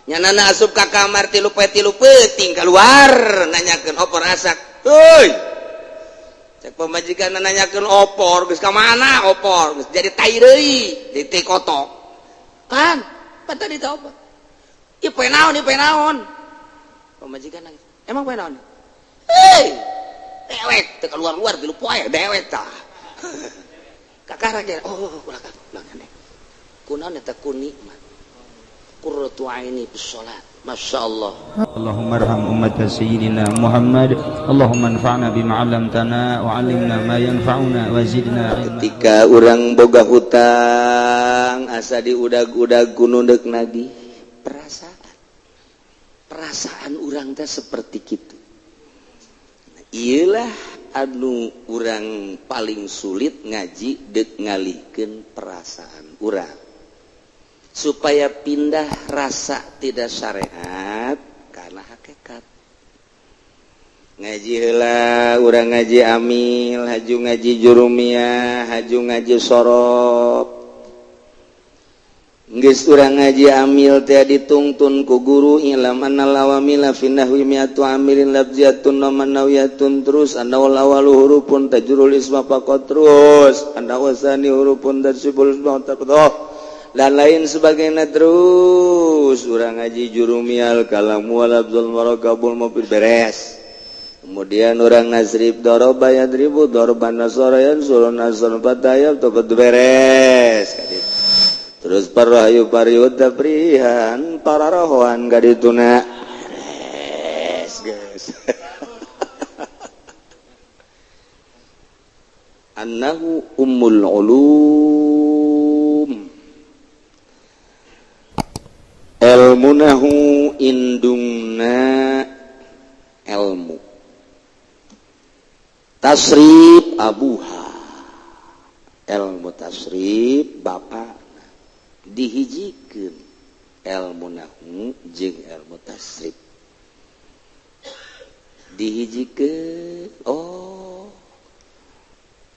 Nyanana asup ka kamar 3 poe 3 peuting keluar nanyakeun opor asak. Heuy, cek pamajikan nanyakeun opor geus ka mana, opor geus jadi tai deui di teh kotok kan. Pan tadi teh opor ieu poe naon, ieu poe naon? Pamajikan nangis, emang poe naon? Hei, dewek teu keluar-luar 3 poe dewek tah kakara. Oh, ulah ulah kunaon eta? Ku nikmat qurratu aini bis salat. Masya Allah. اللهم ارحم أمة سيدنا محمد اللهم انفعنا بما علمتنا وعلمنا ما ينفعنا وزدنا علما. Ketika orang boga hutang asa diudag-udag ku nu deuk nagih, perasaan perasaan urang teh seperti gitu. Iyalah, anu urang paling sulit ngaji dek ngalihkeun perasaan urang supaya pindah rasa tidak syariat karena hakikat. Ngaji heula urang ngaji amil, haju ngaji jurumiyah, haju ngaji sorof. Geus urang ngaji amil teh ditungtun ku guru, i'lam annal awamila fi nahwi mi'atu amilin lafziyatun wa ma'nawiyatun, terus annawal awalu hurufun tajrul isma faqat, terus annawasani hurufun tansibul isma oh, dan lain sebagainya. Terus urang ngaji jurumiyah, kalam wal lafzul murakkabul mufid, beres. Kemudian orang nasrib, doroba yadribu dorban, nasara yansuru nasr, fatayab tobat, beres. Terus parahayu pariu taprihan para rohoan kadituna, beres geus. Annahu ummul ulum, ilmu nahu indungna ilmu, tasrif abuha, ilmu tasrif bapak. Dihijikeun ilmu nahu jeung ilmu tasrif dihijikeun. Oh,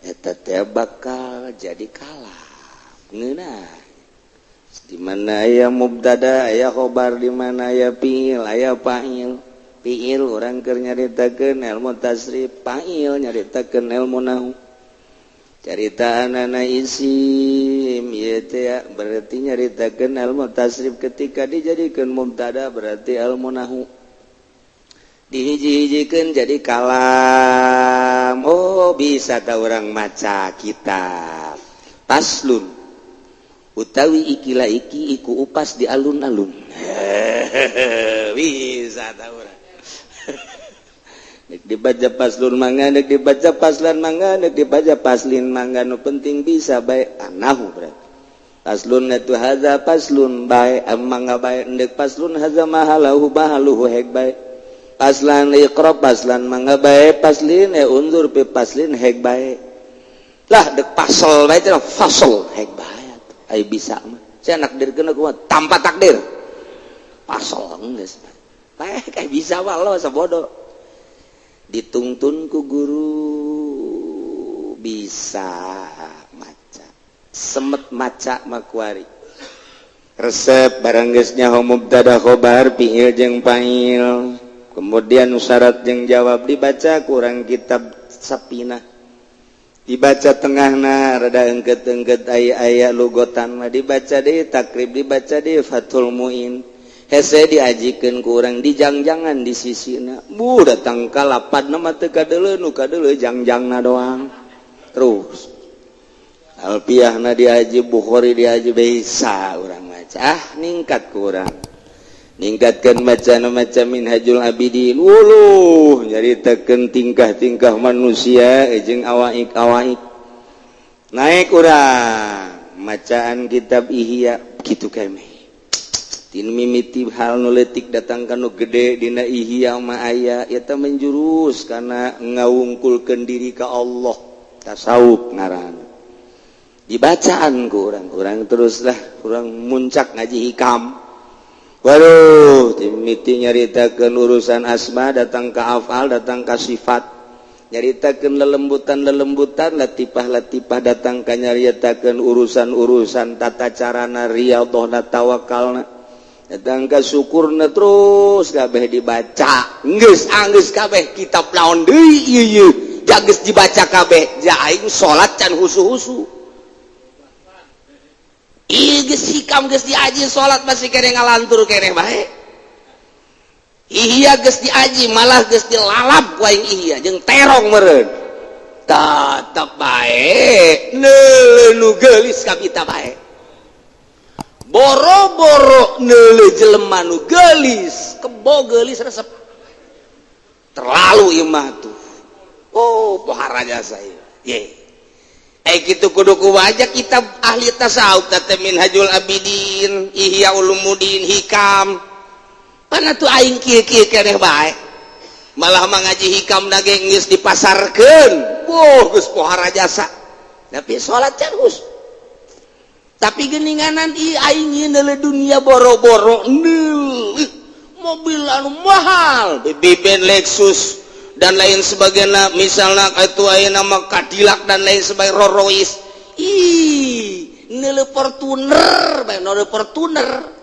eta teh bakal jadi kalam ngeunah di mana aya mubtada, aya khobar, di mana aya fiil, aya fa'il. Fiil urang keur nyaritakeun ilmu tasrif, fa'il nyaritakeun ilmu nahu. Carita anak isim ieu teh berarti nyaritakeun ilmu tasrif, ketika dijadikeun mubtada berarti ilmu nahu. Dihiji-hijikeun jadi kalam. Oh, bisa ta urang maca kitab Faslun utawi ikilah iki iku upas di alun-alun, bisa ta urang. Nek dibaca paslun mangga, nek dibaca paslan mangga, nek dibaca paslin mangga, nu penting bisa bae. Anahu berarti paslun itu hadza paslun bae, mangga bae. Nek paslun hadza mahalahu mahaluhu hek bae, paslan iqra paslan mangga bae, paslin e unzur pi paslin hek bae lah. Dek pasal bae cenah, fasal hek bae. Ai bisa mah saya nakdirkeun kumaha tanpa takdir, pasal geus bae kayak bisa mah lo sabodo ditungtun ku guru bisa maca semet maca makuari resep barang geus nyaho mubtada khobar, fiil jeung fa'il, kemudian syarat jeung jawab. Dibaca kurang kitab Sapinah, dibaca tengahna rada engket-engket, aya-aya lugotan mah dibaca di Takrib, dibaca di Fathul Muin, hese diajikeun ku urang dijangjangan di sisina. Bu datang ka lapadna mah teu kadeuleu, nu kadeuleu jangjangna doang. Terus Alfiahna diaji, Bukhari diaji, bisa urang maca. Ah, ningkat ku urang, ningkatkan macam macam Minhajul Abidin. Wuluh, nyaritakeun tingkah-tingkah manusia jeung awaik-awaik. Naik urang macaan kitab Ihya kitu keme tin mimiti hal nu leutik datang ka nu gede. Dina Ihya mah aya eta menjurus karena ngawungkulkeun diri ka Allah, tasawuf ngaran. Dibacaan ku urang, urang teruslah urang muncak ngaji Hikam. Waduh, mimiti nyaritakeun urusan asma, datang ke afal, datang ke sifat, nyaritakeun lelembutan-lelembutan, latipah-latipah, datang ka nyaritakeun urusan-urusan tata carana riyadhahna, tawakalna. Datang ka syukurna terus kabeh dibaca. Geus anggeus kabeh kitab naon deui ieu ieu. Ja geus dibaca kabeh, ja aing salat can husu-husu. Ieu geus hikam geus diaji salat masih keneh ngalantur keneh bae. Ihya geus diaji malah geus dilalap ku aing ihya jeung terong meureun. Tetep bae neuleuh nu geulis kabita bae. Boro-boro neuleuh jelema nu geulis, kebo geulis resep. Terlalu ieu mah tuh. Oh, pohara jasa ieu. Ye. Kitu kudu kumaha kitab ahli tasawuf teh Minhajul Abidin, Ihya Ulumuddin, Hikam. Pana tuh aing kieu-kieu keneh bae. Malah mangaji hikam na ge geus dipasarkeun. Wuh, geus pohara jasa. Tapi salat can hus. Tapi geninganan ieu aing neuleuh dunia boro-boro neuleuh mobil anu mahal, BB Lexus dan lain sebagainya, misalnya itu aya nama Cadillac dan lain sebagainya, Rolls Royce. Ih, neuleuh Fortuner, bae neuleuh Fortuner.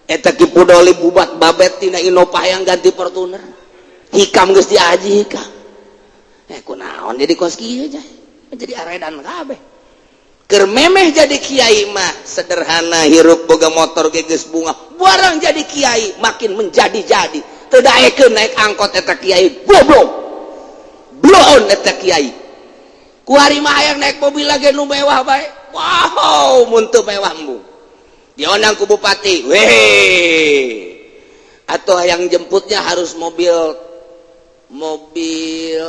Eta ki pudoli bubat babet tina Innova yang ganti Fortuner. Hikam geus diaji hikam. Kunaon jadi kos kieu aja. Jadi aredan kabeh. Keur memeh jadi kiai mah sederhana hirup boga motor ge geus bunga. Barang jadi kiai makin menjadi-jadi. Teu daekeun naik angkot eta kiai goblok. Bloon eta kiai. Kuari mah hayang naik mobil lagi nu mewah bae. Wow, mun teu mewah embung. Diondang ku bupati. Weh. Atau yang jemputnya harus mobil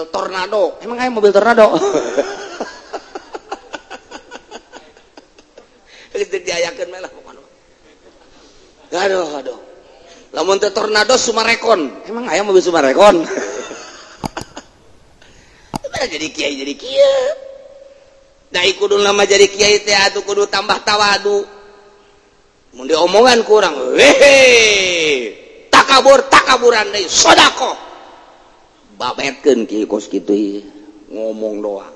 tornado. Emang aya mobil tornado? Itu diayakeun mah lah pokona. Aduh, aduh. Lamun teh tornado Sumarekon. Emang aya mobil Sumarekon? Mana jadi kiai jadi kieu. Da kudu lama jadi kiai teh atuh kudu tambah tawadu. Mun diomongan kurang, weh. Takabur takaburan deui sedekah. Babetkeun kieu kos kitu ieu. Ngomong doang.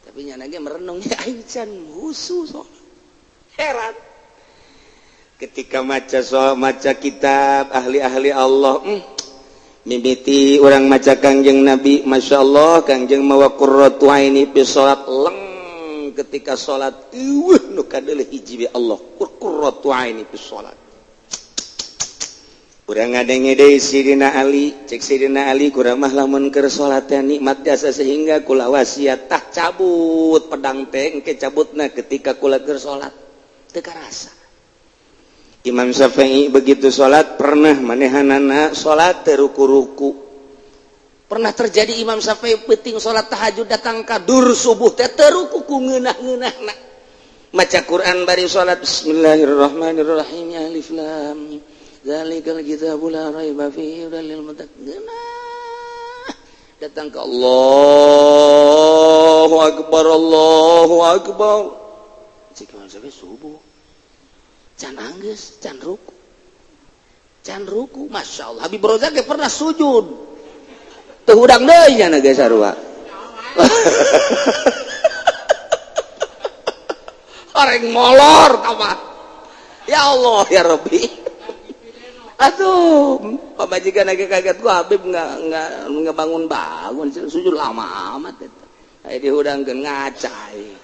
Tapi nya ge merenung aing can husu soalna. Heran. Ketika maca soal maca kitab ahli-ahli Allah, mimiti urang maca Kangjeng Nabi, Masya Allah Kangjeng mawa qurratu aini fi salat leng ketika salat eueuh nu kadeuleuh hiji we Allah qurratu aini fi salat. Urang ngadenge deui Sidina Ali, cek Sidina Ali kurang mah lamun keur salat teh nikmat jasa sehingga kula wasiat tah cabut pedang teh engke cabutna ketika kula keur salat teu karasa. Imam Syafi'i begitu salat pernah manehanana salat teu ruku-ruku. Pernah terjadi Imam Syafi'i peuting salat tahajud datang ka dur subuh teh teu ruku ku ngeunah-ngeunahna. Maca Quran bari salat bismillahirrahmanirrahim alif lam mim dzalikal kitabu la raiba fihi hudal lil muttaqin. Datang ke Allahu akbar Allahu akbar. Cek Imam Syafi'i subuh. Can anggeus, can ruku. Can ruku, Masya Allah. Habib Rozak ge pernah sujud. Teu hudang deui nya geus sarua. Orang molor tamat. Ya Allah ya Rabbi. Aduh, pamajikan lagi kaget gua Habib nggak bangun-bangun, sujud lama amat eta. Aya dihudangkeun ngacai.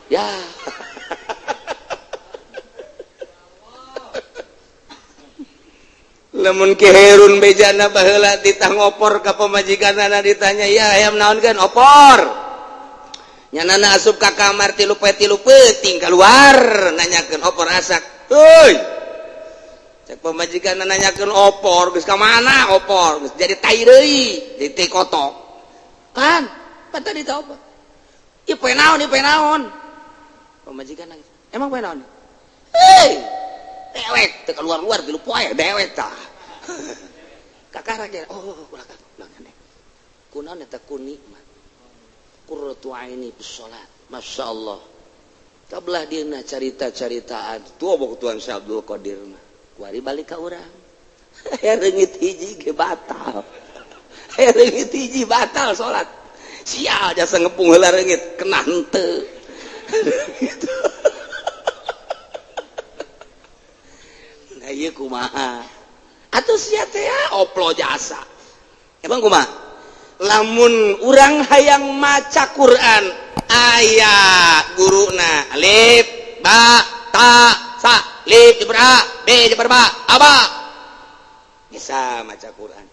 Ya. Lamun keherun bejana baheula ditah ngopor ka pamajikanana ditanya, "Ya hayam naon keun opor?" Nyanana asup ka kamar 3 poe 3 peuting keluar nanyakeun opor asak. Heuy. Cek pamajikan nanyakeun opor geus ka mana opor geus jadi tai deui, jadi tai kotok. Kan, pan tadi teh opor. Ieu poe naon, ieu poe naon? Pamajikan nangis. Emang poe naon? Heuy. Dewek teu keluar-luar 3 poe dewek tah. Kakara ge oh ulah ulah gandeng. Kunaon eta ku nikmat. Qurratu aini bis salat. Masya Allah. Kabelah dieuna carita-caritaan. Tuh bok Tuhan Syekh Abdul Qadir mah. Kuari balik ka urang. Aya reungit hiji ge batal. Aya reungit hiji batal salat. Sial jasa ngepung heula reungit kena henteu. Gitu. Nah, Ieu kumaha atuh sia teh oplo jasa. Emang kumaha lamun urang hayang maca Quran aya guruna alif ba ta sa lif jeber a b jeber ba aba bisa maca Quran.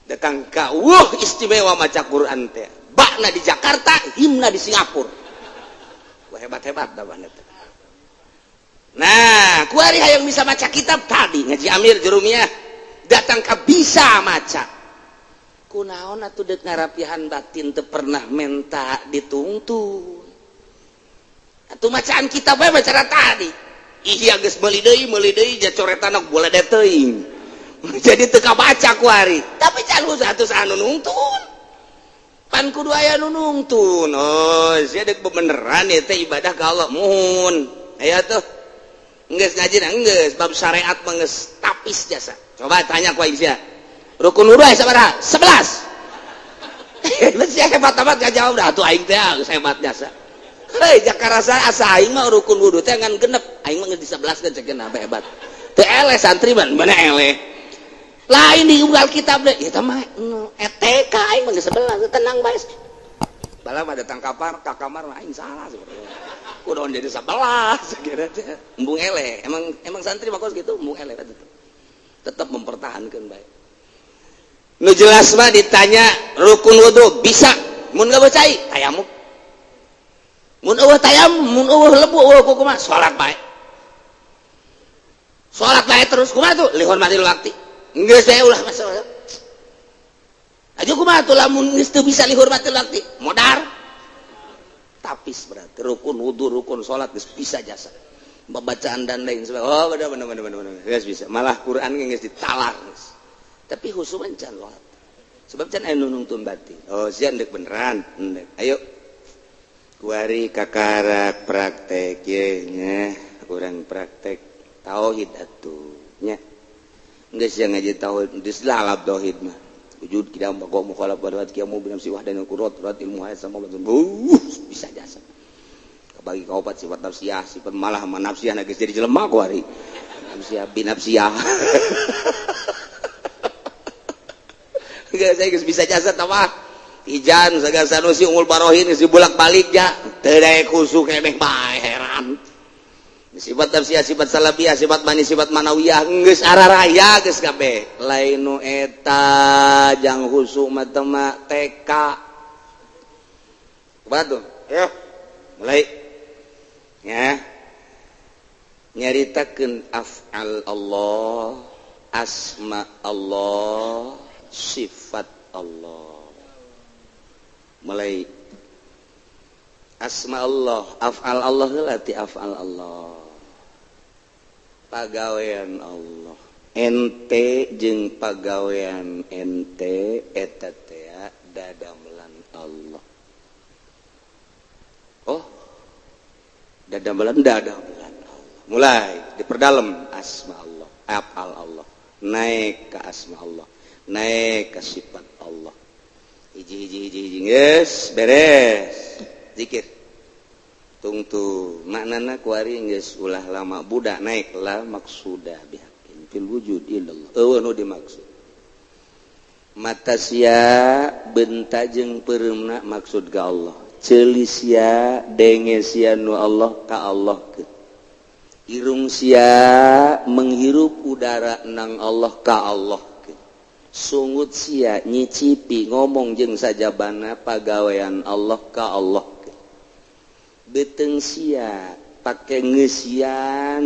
Datang ka wuh istimewa maca Quran teh bakna di Jakarta, himna di Singapura. Wah, hebat-hebat dah banget. Nah, kuari hayang bisa maca kitab tadi ngaji Amir Jurumiyah datang ka bisa maca. Kunaon atuh deuk ngarapihan batin teu pernah menta ditungtun. Atuh macaan kitab bae maca tadi. Ih geus meuli deui ja coretan bola teuing. Jadi teu kabaca kuari. Tapi can atuh anu nungtun. Pan kudu aya nu nungtun. Oh, sia deuk bebeneran ieu teh ibadah ka Allah muhun. Aya tuh. Geus ngaji geus bab syariat mah geus tapis jasa. Coba tanya ku aing sia. Rukun wudu aya sabaraha? 11. Sia hebat amat gak jawab dah atuh aing teh geus hebat jasa. Heuy jaka rasa asa aing mah rukun wudu teh ngan genep. Aing mah geus di 11 kan ceuk apa hebat. Teu eleh santri mah mana eleh. Lain di unggal kitab deh, eta mah ETK aing mah geus 11 tenang bae. Bala mah datang kapar ka kamar mah aing salah sebenarnya. Kudu jadi 11 kira teh. Embung eleh, emang emang santri mah kos gitu embung eleh tetep. Tetep mempertahankan bae. Nu jelas mah ditanya rukun wudu bisa, mun gak cai tayamum. Mun eueuh tayamum, mun eueuh lebu eueuh kumaha salat bae. Salat bae terus kumaha tuh lihormatil waqti. Geus bae ulah masalah. Aju kumaha tuh lamun geus teu bisa lihormatil waqti, modar. Tapis berarti rukun wudu, rukun salat geus bisa jasa. Pembacaan dan lain sebagainya. Oh, bener bener bener bener bener. Geus bisa. Malah Quran geus ditalar geus. Tapi khusuman can salat. Sebab can aya nu nungtun batin. Oh, sia deuk beneran, endek. Ayo. Kuari kakarak praktek ye nya, urang praktek tauhid atuh nya. Geus sia ngaji tauhid, geus lalap tauhid mah. Wujud kidam baqa mukhalaf badat qiyamu bi nafsi wahdan qurat rat ilmu hayat sama bisa jasa. Kabagi ka opat sifat nafsiyah, sifat malah mah nafsiyah geus jadi jelema kuari. Nafsiyah binafsiyah. Geus geus bisa jasa tah Ijan Saga Sanusi Unggul Barohin geus bolak-balik ja teu daek khusyuk keneh bae heran. Sifat nafsiyah, sifat salabiyah, sifat manis, sifat manawiyah geus araraya geus kabeh. Lain nu eta jang khusyuk mah teu mah TK. Kumaha tuh? Ayo mulai. Ya. Nyaritakeun af'al Allah, asma Allah, sifat Allah. Mulai asma Allah, af'al Allah heula ti af'al Allah. Pagawean Allah. Ente jeung pagawean ente eta teh dadamelan Allah. Oh. Dadamelan dadamelan Allah. Mulai diperdalam asma Allah, af'al Allah. Naik ke asma Allah, naik ke sifat Allah. Hiji hiji hiji hiji geus beres. Zikir. Tungtu maknana kuari geus ulah lama budak naik la maksuda bihaqqin fil wujud illallah. Eueuh nu dimaksud. Mata sia benta jeung peureumna maksud ka Allah. Ceuli sia denge sia nu Allah ka Allah ke. Irung sia menghirup udara nang Allah ka Allah ke. Sungut sia nyicipi ngomong jeung sajabana pagawean Allah ka Allah ke. Beteng sia pake ngeusian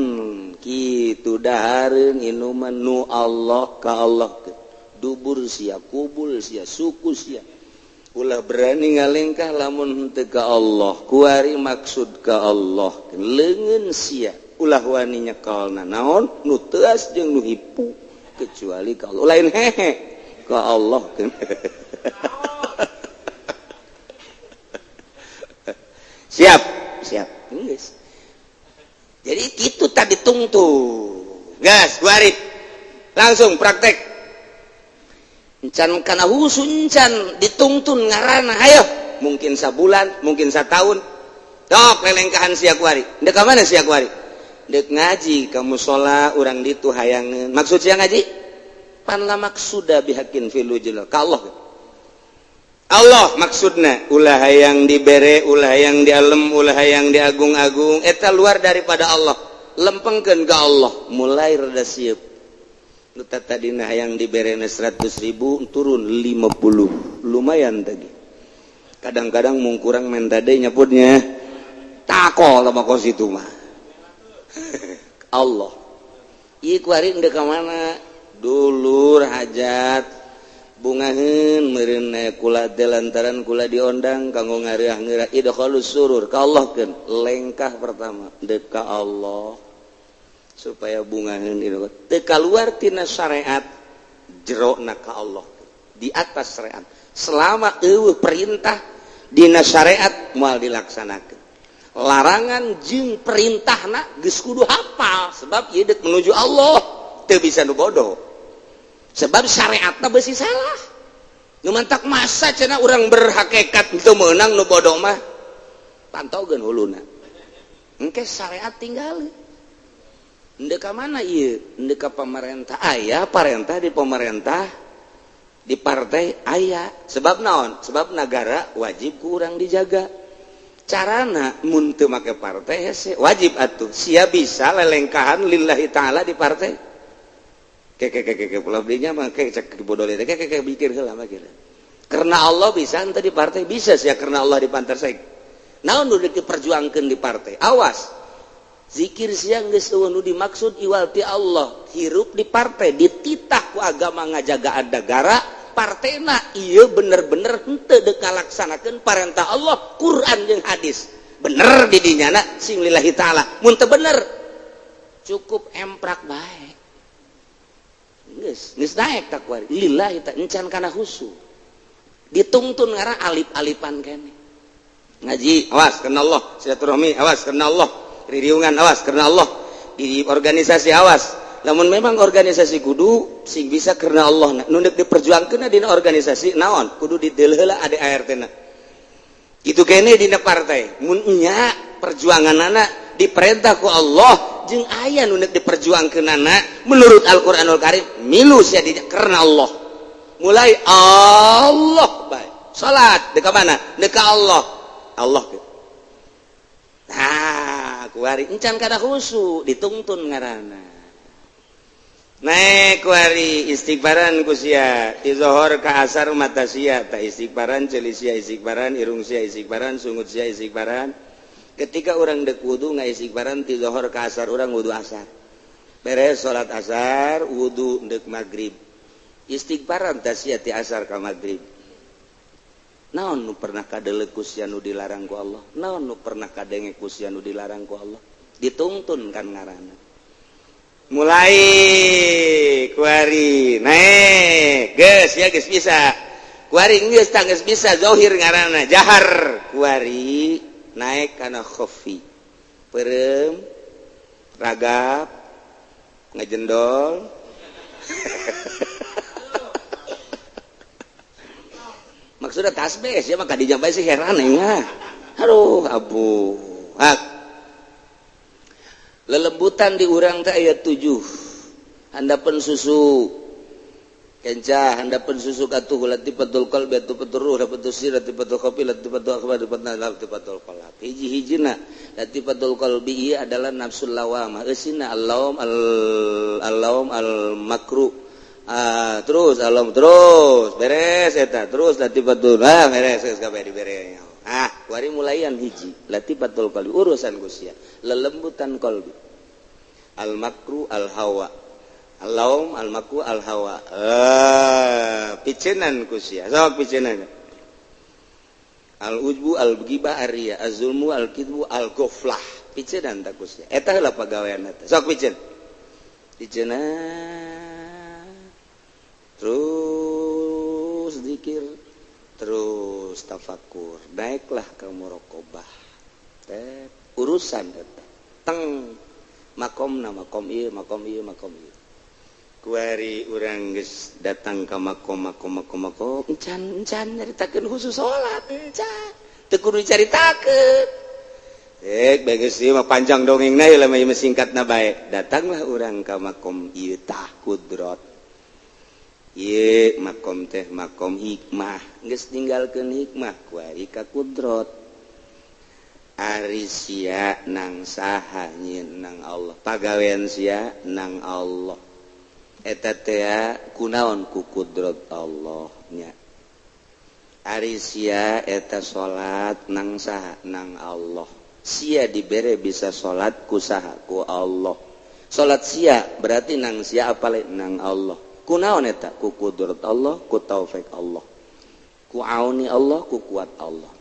kitu dahareun inuman nu Allah ka Allah ke. Dubur sia, kubul sia, suku sia. Ulah berani ngalengkah lamun henteu ka Allah, kuari maksud ka Allah. Leungeun sia ulah wani nyekalna naon nu teuas jeung nu hipu kecuali ka Allah. Lain hehe ka Allah. Siap, siap. Geus. Jadi itu tadi tungtung. Gas, guarit. Langsung praktek. Encan kana husun encan ditungtun ngaranna. Ayo, mungkin sabulan, mungkin satahun. Dok lelengkahan sia kuari. Ndek ka mana sia kuari? Dek ngaji ka musola urang ditu hayangeun. Maksud sia ngaji? Pan la maksuda bihakin fil wujud. Ka Allah. Allah maksudna ulah hayang dibere, ulah hayang dialem, ulah hayang diagung-agung, eta luar daripada Allah. Lempengkeun ka Allah, mulai rada sieup. Nu tadina hayang diberena 100.000 turun 50. Lumayan tadi. Kadang-kadang mung kurang menta deui nyaputnya. Tako lama kos itu mah. Allah. Ieu kuari ndek ka mana? Dulur hajat bungaheun meureun kula teh lantaran kula diondang kanggo ngareah-ngeurah idkhalus surur ka Allah keun lengkah pertama deuk ka Allah supaya bungaheun ieu teu kaluar tina syariat jerona ka Allah di atas syariat selama eueuh perintah dina syariat moal dilaksanakeun larangan jeung perintahna geus kudu hafal sebab ieu deuk menuju Allah teu bisa nu bodoh sebab syariatna beusi salah nu mantak masa cenah urang berhakikat teu meunang nu bodoh mah pantogeun huluna engke syariat tinggal. Ndek ka mana ieu? Ndek ka pemerintah aya, parentah di pemerintah di partai aya. Sebab naon? Sebab negara wajib ku urang dijaga. Carana mun teu make partai hese wajib atuh. Sia bisa lelengkahan lillahi ta'ala di partai. Ke ke ke ke pola belinya mah ke cek bodoh teh ke ke mikir heula mah. Karena Allah bisa henteu di partai bisa sia karena Allah di pantai saya. Naon nu diperjuangkeun di partai? Awas. Zikir siang geus eueuh nu dimaksud iwal ti Allah hirup di partai dititah ku agama ngajagaan negara partena ieu bener-bener henteu deuk ngalaksanakeun parentah Allah Quran jeung hadis bener di dinyana sing lillahi taala mun teu bener cukup emprak bae geus geus naek tak kuari lillahi ta encan kana khusu dituntun ngarah alip-alipan kene ngaji awas karena Allah silaturahmi awas karena Allah ririungan awas karena Allah di organisasi awas namun memang organisasi kudu sing bisa karena Allah nu deuk diperjuangkeun dina organisasi naon kudu dideul heula ADART na kitu kene dina partai mun nya perjuanganana diperintah ku Allah jeung aya nu deuk diperjuangkeunana menurut Al-Qur'anul Karim milu sia di karena Allah mulai Allah bae salat deuk ka mana deuk ka Allah Allah gitu. Nah kuari encan kada khusu dituntun ngaranna naik kuari istighfaran ku sia ti zohor ka asar mata sia ta istighfaran ceuli sia istighfaran irung sia istighfaran sungut sia istighfaran ketika urang dek wudu ngaistighfaran ti zohor ka asar urang wudu asar beres salat asar wudu dek maghrib istighfaran ta sia ti asar ka maghrib naon nu pernah kadeleuk ku sia nu dilarang ku Allah naon nu pernah kadenge ku sia nu dilarang ku Allah dituntun kan ngaranna mulai kuari naik geus ya geus bisa kuari geus tah geus bisa zahir ngaranna jahar kuari naik kana khafi peureum ragap ngejendol maksudnya tasbih ya maka dijampai sih heran ya aduh abu hak lelembutan di urang teh ayat 7 handapeun susu kenca handapeun susu katuh latifatul qalbi latifatul ruh latifatul sir latifatul khafi latifatul akhbar latifatul qalb hiji-hijina latifatul qalbi ieu adalah nafsul lawamah eusina al-laum al-laum al-makru terus alam terus beres eta terus latifatul beres geus kabeh dibere kuari mulaian hiji latifatul qalbi urusan gusia lelembutan qalbi al makru al hawa al laum al makru al hawa picenan kusia sok picenan al ujbu al ghibah ar-riya az-zulmu al kidbu al ghaflah picenan ta kusia eta heula pagawean eta sok picen picenan terus zikir terus tafakur naiklah ke muraqabah teh urusan eta teng makomna makom ieu makom ieu makom ieu kuari urang geus datang ka makom makom makom makom encan encan nyaritakeun khusus salat encan teu kudu dicaritakeun Bagus sih mah panjang dongengna ieu mah singkatna bae. Datanglah urang ka makom ieu tah kudrot. Ieu makom teh makom hikmah. Geus ninggalkeun hikmah kuari ka kudrot. Ari sia nang saha nyieun nang Allah. Pagawean sia nang Allah. Eta teh kunaon ku kudrot Allah nya. Ari sia eta salat nang saha nang Allah. Sia dibere bisa salat ku saha ku Allah. Salat sia berarti nang sia apa lain nang Allah. Kunaon eta ku kudrat Allah, ku taufik Allah, ku auni Allah, ku kuat Allah.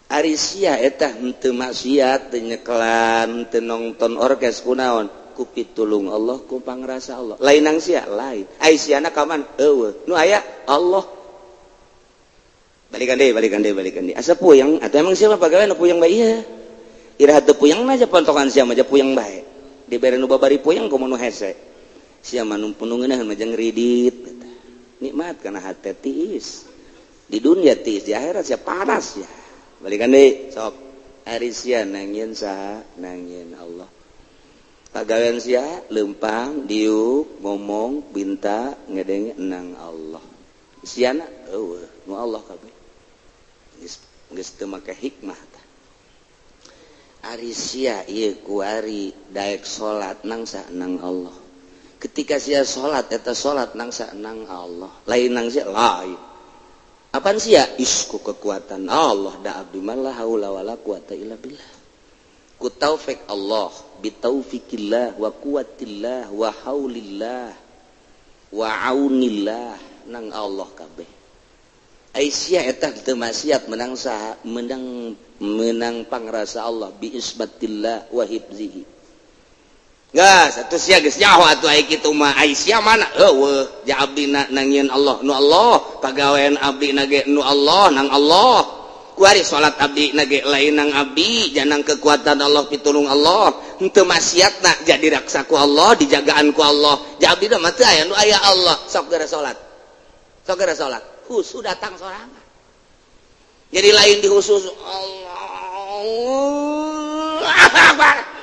Ari sia eta henteu maksiat, teu nyekelan, teu nonton orkes kunaon ku pitulung Allah, ku pangrasa Allah. Lain nang sia, lain. Ai siana ka mana? Eueuh. Nu aya Allah. Balikan deui, balikan deui, balikan deui. Asa puyeng atuh emang sia mah pagawean puyeng bae ieu. Iraha teu puyeng mah aja pontokan sia mah aja puyeng bae. Dibere nu babari puyeng komo nu hese. Sia mah nu ngeunah mah jeung ridit. Nikmat kana hate tiis. Di dunia tiis, di akhirat sia panas ya. Balikan deui, sok. Ari sia nangieun saha? Nangieun Allah. Pagawean sia leumpang, diuk, ngomong, binta, ngedenge nang Allah. Siana eueuh, nu Allah kabeh. Geus teu make hikmah tah. Ari sia ieu kuari daek salat nang saha nang Allah. Ketika sia salat eta salat nang saha nang Allah. Lain nang sia lain. Apaan sia? Is ku kekuatan Allah da abdi mah la haula wala quwata illa billah. Ku taufik Allah, bi taufikillah wa quwwatillah wa haulillah wa aunillah nang Allah kabeh. Aisyah eta teu maksiat menang saha? Menang pangrasa Allah bi isbatillah wa hifzihi. Geus atuh sia geus nyaho atuh ai kitu mah Aisyah mana? Eueuh, ja abdi na nangieun Allah nu Allah, pagawean abdi na ge nu Allah nang Allah. Kuari salat abdi na ge lain nang abdi, janang kekuatan Allah pitulung Allah. Henteu maksiatna jadi raksa ku Allah, dijagaan ku Allah. Ja abdi mah teu aya nu aya Allah, sok geura salat. Sok geura salat. Khusus datang sorangan. Jadi lain di khusus Allah Akbar.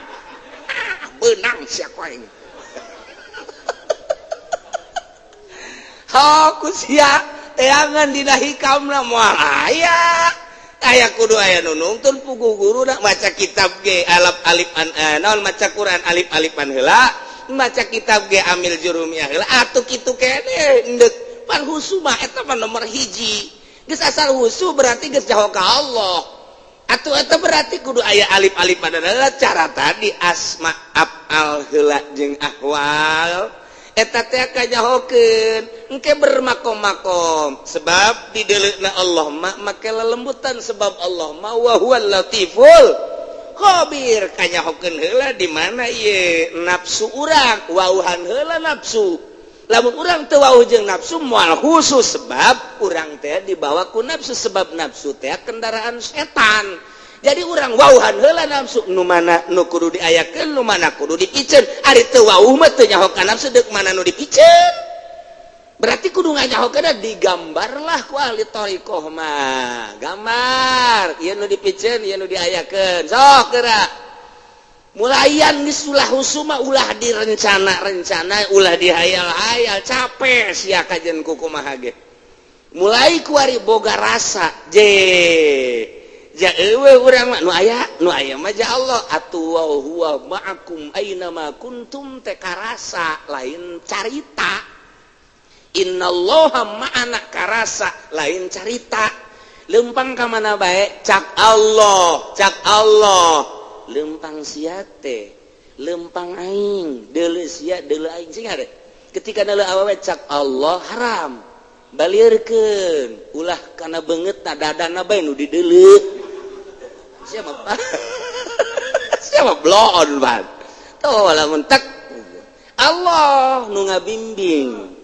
Benang sia aing. Aku sia teangan dina hikamna moal aya. Aya kudu aya nu nungtun puguh guruna maca kitab ge alaf alifan naon maca Quran alif-alifan heula, maca kitab ge amil jurumiyah heula atuh kitu keneh endek. Pan husu mah eta mah nomor hiji. Geus asal husu berarti geus jaho ka Allah. Atuh eta berarti kudu aya alif-alifan heula cara tadi asma afal heula jeung ahwal. Eta teh kanyahokeun engke bermakom-makom sebab dideuleuna Allah mah make lelembutan sebab Allah mah wa huwal latiful khabir. Kanyahokeun heula di mana ieu nafsu urang wauhan heula nafsu. Lamun urang teu wauh jeung nafsu moal khusus sebab urang teh dibawa ku nafsu sebab nafsu teh kendaraan setan. Jadi urang wauhan heula nafsu nu mana nu kudu diayakeun nu mana kudu dipiceun. Ari teu wauh mah teu nyaho ka nafsu deuk mana nu dipiceun. Berarti kudu nganyahokeun digambarlah ku ahli thariqah mah. Gambar ieu nu dipiceun ieu nu diayakeun. Sok geura. Mulayan geus ulah husuma ulah direncana-rencana ulah dihayal-hayal capek sia kajen ku kumaha ge. Mulai kuari boga rasa je ja eueuh urang mah nu aya mah ja Allah atuh wa huwa ma'akum aina ma kuntum teh karasa lain carita. Innallaha ma'ana karasa lain carita. Lempang ka mana bae cak Allah, cak Allah. Lempang sia teh, lempang aing, deuleu sia deuleu aing sing hade. Ketika deuleu awewe cak Allah haram. Balieurkeun ulah kana beungeutna dadana bae nu dideuleu. Siapa? Siapa bloon ban. Tuh lamun tek Allah nu ngabimbing.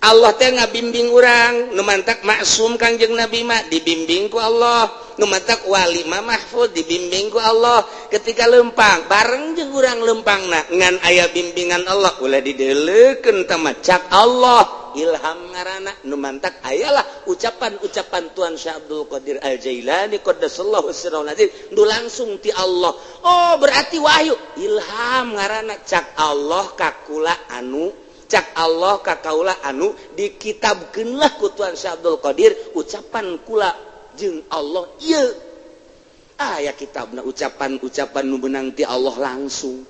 Allah teh ngabimbing urang nu mantak maksum Kangjeng Nabi mah dibimbing ku Allah, nu mantak wali mah mahfuz dibimbing ku Allah. Ketika lempang bareng jeung urang lempangna ngan aya bimbingan Allah ulah dideuleukeun teh mah cak Allah Allah, ilham ngaranna. Nu mantak ayalah ucapan-ucapan Tuan Syekh Abdul Qadir Al-Jailani qaddasallahu sirrahul aziz nu langsung ti Allah. Oh, berarti wahyu, ilham ngaranna. Cak Allah ka kula anu, cak Allah ka kaula anu dikitabkeun lah ku Tuan Syekh Abdul Qadir ucapan kula jeung Allah ieu. Aya kitabna ucapan-ucapan nu beunang ti Allah langsung.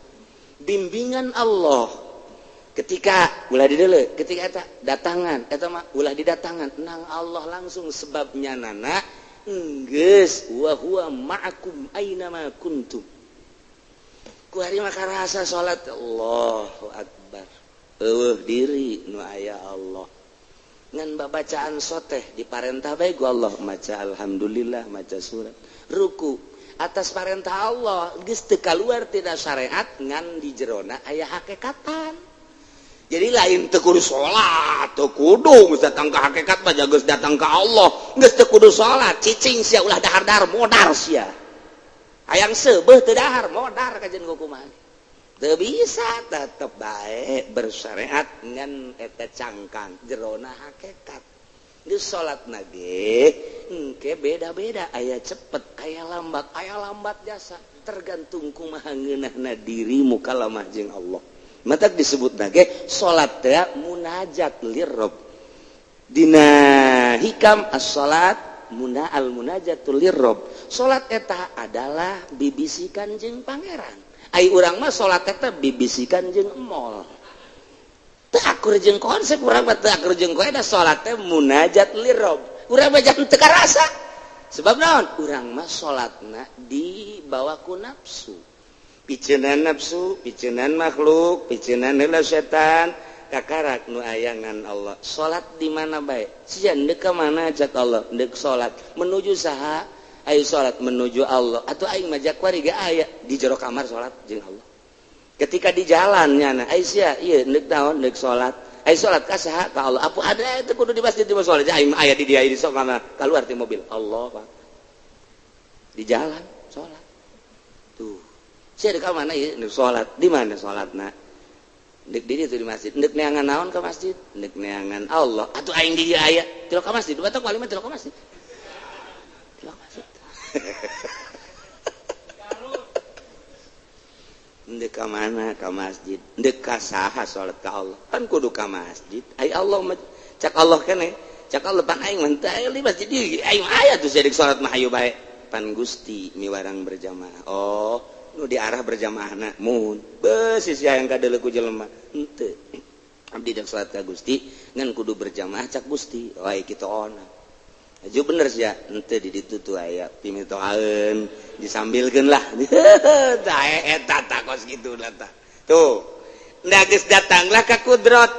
Bimbingan Allah ketika ulah dideuleu, ketika eta datangan eta mah ulah didatangan nang Allah langsung, sebabnya nana enggeus wa huwa ma'akum aina ma kuntum. Ku hari mah karasa salat Allahu akbar, eueuh diri nu aya Allah. Ngan babacaan soteh diparentah bae ku Allah, maca alhamdulillah, maca surat, ruku atas parentah Allah, geus teu kaluar tina syariat ngan di jerona aya hakekatan. Jadi lain teu kudu salat, teu kudu geus datang ka hakikat mah, geus datang ka Allah, geus teu kudu salat, cicing sia, ulah dahar-dahar, modar sia. Hayang seubeuh teu dahar, modar kajen kumaha. Teu bisa, tetep bae bersyariat ngan eta cangkang jerona hakikat. Geus salatna ge engke beda-beda, aya cepet, aya lambat jasa, tergantung kumaha ngeunahna dirimu kalamah jeung Allah. Matak disebut nage salat teh munajat lirrob. Dina hikam as-salat muna al munajatul lirrob. Salat eta adalah bibisikan jeung pangeran. Ai urang mah salat eta bibisikan jeung emol. Teu akur jeung konsep urang mah, teu akur jeung koe salat teh munajat lirrob. Urang mah jangan teu karasa. Sebab naon? Urang mah salatna dibawa ku nafsu. Picenan nafsu, picenan makhluk, picenan heula setan, kakarak nu ayangan Allah. Salat di mana bae? Sia deuk ka mana cak Allah? Deuk salat menuju saha? Ayo salat menuju Allah. Atuh aing mah kuari ge aya di jero kamar salat jeung Allah. Ketika di jalan nyana, ai sia ieu deuk naon? Deuk salat. Ayo salat ka saha? Ka Allah. Apa ada itu kudu di masjid di salat? Aing mah aya di dia di sok mana? Keluar ti mobil. Allah Pak. Di jalan salat. Tuh. Sia deuk ka mana ieu? Deuk salat. Di mana salatna? Deuk di ditu di masjid. Deuk neangan naon ka masjid? Deuk neangan Allah. Atuh aing di dieu aya. Tilok ka masjid. Batok paling mah tilok ka masjid. Tilok masjid. Deuk ka mana? Ka masjid. Deuk ka saha salat ka Allah? Kan kudu ka masjid. Ai Allah mah cak Allah keneh. Cak Allah pan aing mah teu aya di masjid ieu. Aing mah aya tuh sia deuk salat mah hayu bae. Pan Gusti miwarang berjamaah. Oh, nu diarah berjamaahna mun beuh sia yang kadeuleu ku jelema henteu. Abdi deuk salat ka Gusti ngan kudu berjamaah cak Gusti. Wae kitu ona. Aju bener sia, henteu di ditu tuh aya pimitoaeun disambilkeun lah. Tah eta tah kos kitu lah tah. Tuh. Nah geus datanglah ka kudrat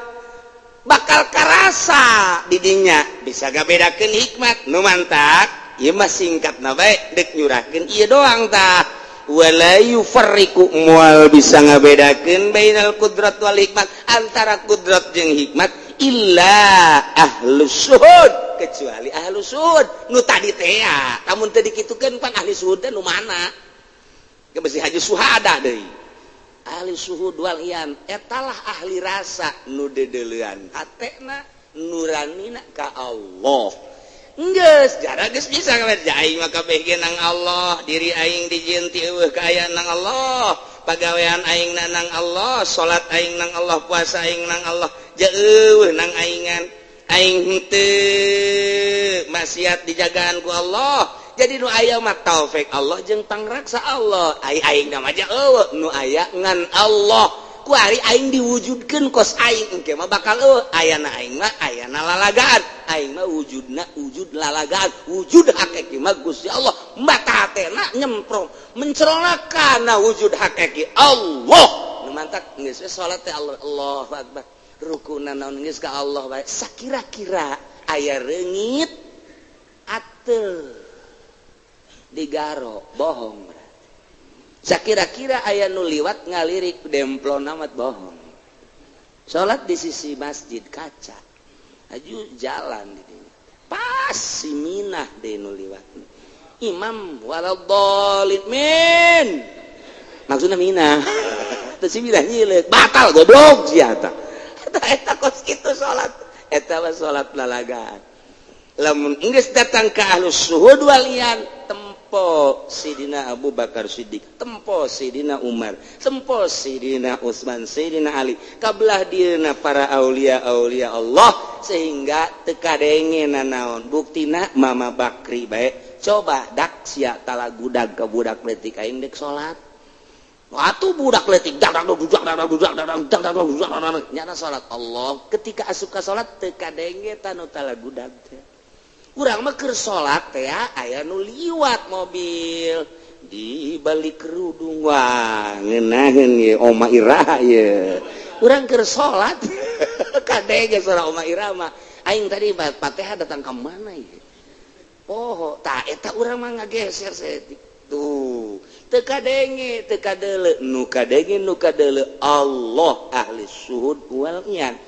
bakal karasa didinya bisa gabedakeun hikmat nu mantak ieu mah singkatna bae deuk nyurahkeun ieu doang tah. Wala yufarriqu moal bisa ngabedakeun bainal kudrat wal hikmat, antara kudrat jeung hikmat, illa ahlus syuhud, kecuali ahlus syuhud nu tadi teh ya. Lamun teu dikitukeun pan ahli syuhud teh nu mana? Ge besi haji suhada deui. Ahli syuhud wal iyan etalah ahli rasa nu deudeulean hatena nuranina ka Allah. Geus jara geus bisa ngamer aing mah kabeh ge nang Allah, diri aing dijieun ti eueuh kaayaan nang Allah, pagawean aing na nang Allah, salat aing nang Allah, puasa aing nang Allah, jeueuh nang aingan. Aing henteu maksiat dijagaan ku Allah. Jadi nu aya mah taufik Allah jeung pangraksa Allah. Ai aing na mah eueuh nu aya ngan Allah. Ku ari aing diwujudkeun kos aing engke mah bakal eueuh ayana aing mah ayana lalagaan. Aing mah wujudna wujud lalagaan, wujud hakiki mah Gusti Allah. Mata hatena nyemprong mencerolak kana wujud hakiki Allah. Nu mantak geus we salat teh Allah, Allahu akbar. Rukuna naon geus ka Allah bae. Sakira-kira aya reungit ateul digaro bohong berarti. Sakira-kira aya nu liwat ngalirik demplon amat bohong. Salat di sisi masjid kaca. Aju jalan di dinya. Pas si Minah deui nu liwat. Imam waladhdallin min. Maksudna Minah. Teu si Minah nyileuk, batal goblok sia tah. Eta eta kos kitu salat. Eta mah salat lalagaan. Lamun geus datang ka ahlus syuhud wal iyan, tempo Sidina Abu Bakar Siddiq, tempo Sidina Umar, tempo Sidina Utsman, Sidina Ali, kabelah dieuna para aulia aulia Allah, sehingga teu kadenge nanaon. Buktina Mama Bakri bae, coba dak sia talagudag ka budak leutik, aing dek salat. Atuh budak leutik dak dak dak dak dak dak dak dak dak dak nyana salat. Allah, ketika asup ka salat teu kadenge tanu talagudag teh. Urang mah keur salat teh aya nu liwat mobil di balik kerudung, wah, ngeunaheun ye Oma Ira ye. Urang keur salat kadenge suara Oma Irama, aing tadi Fatihah datang ka mana ye? Poho tah eta. Urang mah ngageser saeutik tuh, teu kadenge, teu kadele. Nu kadenge, nu kadele Allah, ahli syuhud wal iyan,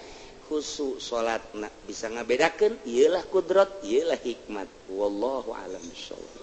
khusyuk salatna, bisa ngabedakeun. Iyalah kudrat, iyalah hikmat. Wallahu alam bissawab.